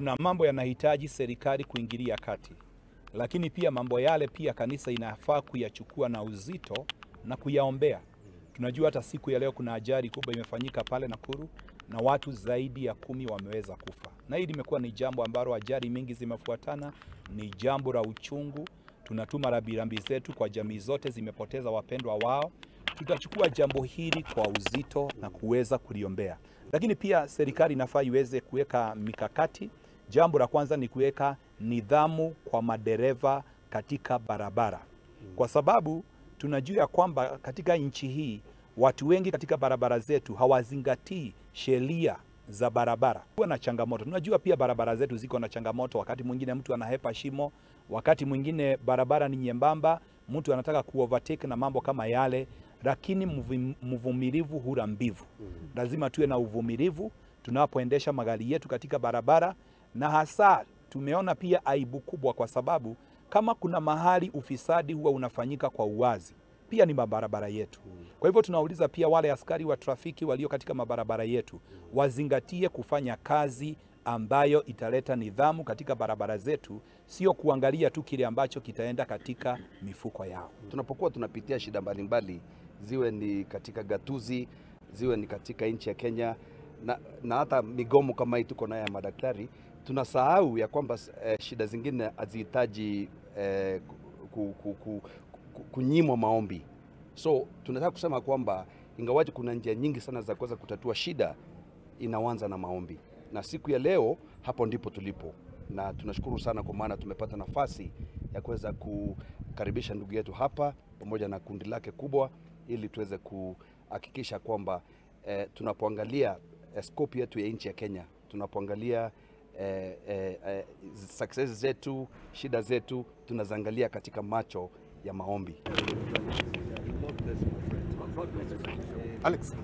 Kuna mambo yanahitaji serikali kuingilia kati, lakini pia mambo yale pia kanisa inafaa kuyachukua na uzito na kuyaombea. Tunajua hata siku ya leo kuna ajali kubwa imefanyika pale Nakuru na watu zaidi ya 10 wameweza kufa. Na hili limekuwa ni jambo ambalo ajali mingi zimefuatana, ni jambo la uchungu. Tunatuma rambirambi zetu kwa jamii zote zimepoteza wapendwa wao. Tutachukua jambo hili kwa uzito na kuweza kuliombea. Lakini pia serikali inafaa iweze kuweka mikakati. Jambo la kwanza ni kuweka nidhamu kwa madereva katika barabara. Kwa sababu tunajua kwamba katika nchi hii watu wengi katika barabara zetu hawazingatii sheria za barabara. Kuna na changamoto. Tunajua pia barabara zetu ziko na changamoto. Wakati mwingine mtu anahepa shimo, wakati mwingine barabara ni nyembamba, mtu anataka kuovertake na mambo kama yale. Lakini mvumilivu hula mbivu. Lazima tuwe na uvumilivu tunapoendesha magari yetu katika barabara. Na hasa tumeona pia aibu kubwa, kwa sababu kama kuna mahali ufisadi huwa unafanyika kwa uwazi, pia ni mabarabara yetu. Kwa hivyo tunauliza pia wale askari wa trafiki walio katika mabarabara yetu wazingatie kufanya kazi ambayo italeta nidhamu katika barabara zetu, sio kuangalia tu kile ambacho kitaenda katika mifuko yao. Tunapokuwa tunapitia shida mbalimbali, ziwe ni katika gatuzi, ziwe ni katika nchi ya Kenya, na hata migomo kama hii tuko nayo ya madaktari, tunasahau ya kwamba shida zingine hazihitaji kunyimwa maombi. So tunataka kusema kwamba ingawaje kuna njia nyingi sana za kuweza kutatua shida, inaanza na maombi. Na siku ya leo hapo ndipo tulipo, na tunashukuru sana kwa maana tumepata nafasi ya kuweza kukaribisha ndugu yetu hapa pamoja na kundi lake kubwa, ili tuweze kuhakikisha kwamba tunapoangalia scope yetu ya nchi ya Kenya, tunapoangalia success zetu, shida zetu, tunaziangalia katika macho ya maombi. Alex.